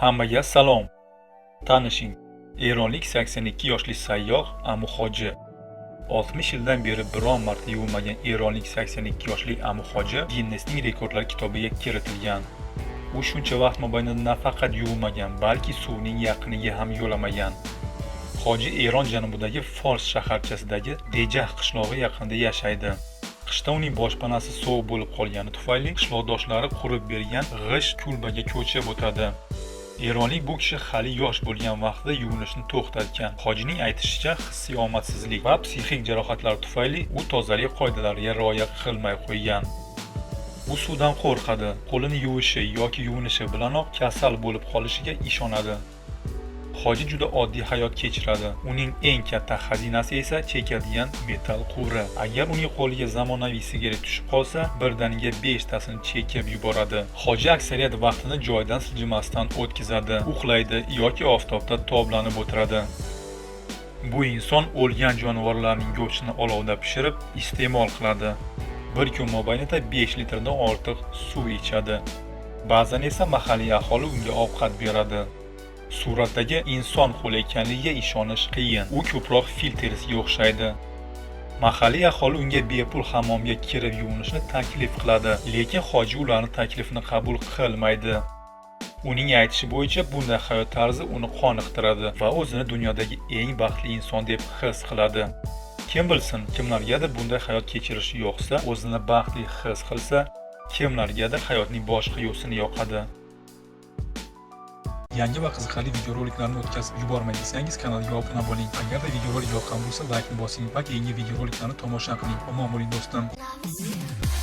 Hammaga salom. Tanishing, eronlik 82 yoshli sayyoh Amu Hoji. 60 yildan beri biron marta yuvinmagan eronlik 82 yoshli Amu Hoji Ginnesning rekordlar kitobiga kiritilgan. U shuncha vaqt mobaynida nafaqat yuvinmagan, balki suvning yaqiniga ham yo'lamagan. Hoji Eron janubidagi Fors shaharchasidagi Dejah qishlog'i yaqinida yashaydi. Qishda uning boshpanasi sovuq bo'lib qolgani tufayli qishloqdoshlari qurib bergan g'isht kulbaga ko'chib o'tadi. Eronlik bu kishi hali yosh bo'lgan vaqtida yuvinishni to'xtatgan. Hojining aytishicha, hissiy omadsizlik va psixik jarohatlar tufayli u tozalik qoidalariga rioya qilmay qo'ygan. U suvdan qo'rqadi, qo'lini yuvishi yoki yuvinishi bilanoq kasal bo'lib qolishiga ishonadi. Hoji juda oddiy hayot kechiradi. Uning eng katta xazinasi esa chekadigan metall quvuri. Agar uning qo'liga zamonaviy sigaret tushib qolsa, birdaniga 5 tasini chekib yuboradi. Hoji aksariyat vaqtini joyidan siljimasdan o'tkazadi, uxlaydi yoki oftobda toblanib o'tiradi. Bu inson o'lgan jonivorlarning go'shtini olovda pishirib iste'mol qiladi. Bir kun mobaynida 5 litrdan ortiq suv ichadi. Ba'zan esa mahalliy aholi unga ovqat beradi. Suratdagi inson qo'li ekanligiga ishonish qiyin. U ko'proq fil terisiga o'xshaydi. Mahalliy aholi unga bepul hammomga kirib yuvinishni taklif qiladi, lekin hoji ularni taklifini qabul qilmaydi. Uning aytishi bo'yicha, bunday hayot tarzi uni qoniqtiradi va o'zini dunyodagi eng baxtli inson deb his qiladi. Kim bilsin, kimlargadir bunday hayot kechirish yoqsa, o'zini baxtli his qilsa, kimlargadir hayotning boshqa yo'sini yoqadi. Yangi va qiziqarli videoroliklarni o'tkazib yubormay desangiz, kanalga obuna bo'ling. Agarda videorolik yoqqan bo'lsa, laykni bosing va keyingi videoroliklarni tomosha qiling. Omon bo'ling, do'stim. Love is